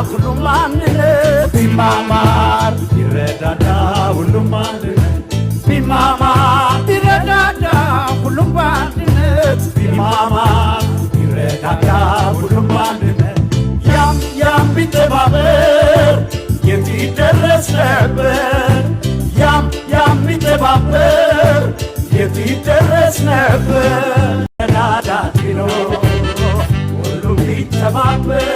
ሁሉም አንድነት፣ ቢማማር ቢረዳዳ ሁሉም አንድነት፣ ቢማማር ቢረዳዳ ሁሉም በአንድነት፣ ቢማማር ቢረዳዳ ሁሉም በአንድነት፣ ያም ያም ቢተባበር የት ይደረስ ነበር? ያም ያም ቢተባበር የት ይደረስ ነበር? ረዳዳት ቢኖር ሁሉም ቢተባበር።